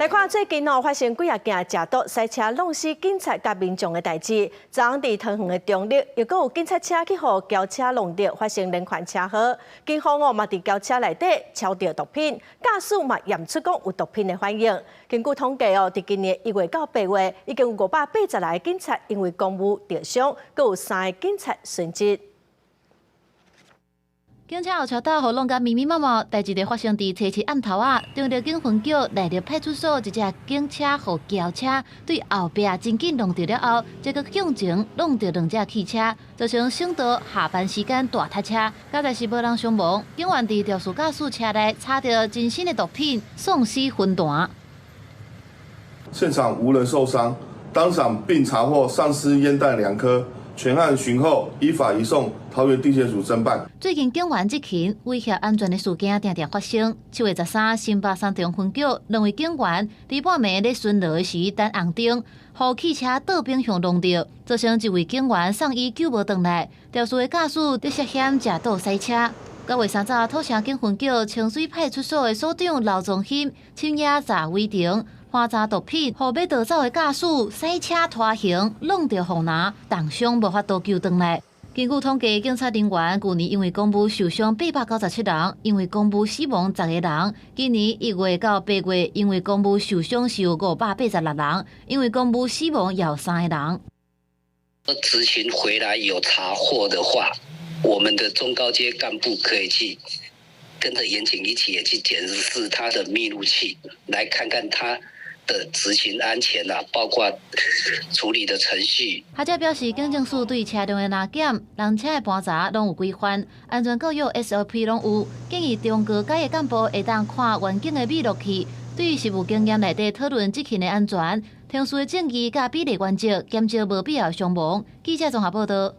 來看最近哦，發生幾仔件食毒賽車弄死警察佮民眾的代誌。昨昏佇桃園的中壢，又閣有警察車去予轎車挵著，發生連環車禍。警方哦嘛佇轎車內底抄著毒品，駕駛嘛驗出講有毒品的反應。根據統計哦，佇今年1月到8月，已經有580來個警察因為公務著傷，閣有三个警察殉職。警車後車斗予弄甲密密麻麻，代誌就發生佇初七暗頭仔，中壢警分局內壢派出所一隻警車予轎車對後壁真緊挵著了後，這閣向前挵著兩隻汽車，造成省道下班時間大塞車。佳哉是無人傷亡，警員佇肇事駕駛車內查著真新的毒品，喪屍混蛋。現場無人受傷，當場並查獲喪屍煙彈2顆。全案訊後依法移送桃園地檢署偵辦。最近警員執勤威脅安全的事件定定發生。7月13，新北三重分局兩位警員佇半暝咧巡邏時等紅燈，予汽車倒反向挵著，造成一位警員送醫救無轉來。肇事的駕駛則涉嫌食毒賽車。9月3早，土城警分局清水派出所的所長劉宗興深夜查違停，盤查毒品，予欲逃走的駕駛賽車拖行，挵著護欄，重傷無法度救轉來。根據統計，警察人員舊年因為公務受傷897人，因為公務死亡10個人。今年1月到8月，因為公務受傷是有586人，因為公務死亡有三個人。執勤回來有查獲的話，我們的中高階幹部可以去跟着員警一起也去檢視他的密錄器，來看看他的執勤安全啊，包括處理的程序。學者表示，警政署對車輛的臨檢、人車的盤查攏有規範，安全教育 SOP 攏有，建議中高階的幹部會當看員警的密錄器，對實務經驗內底討論執勤的安全、程序的正義佮比例原則，減少無必要傷亡。記者綜合報道。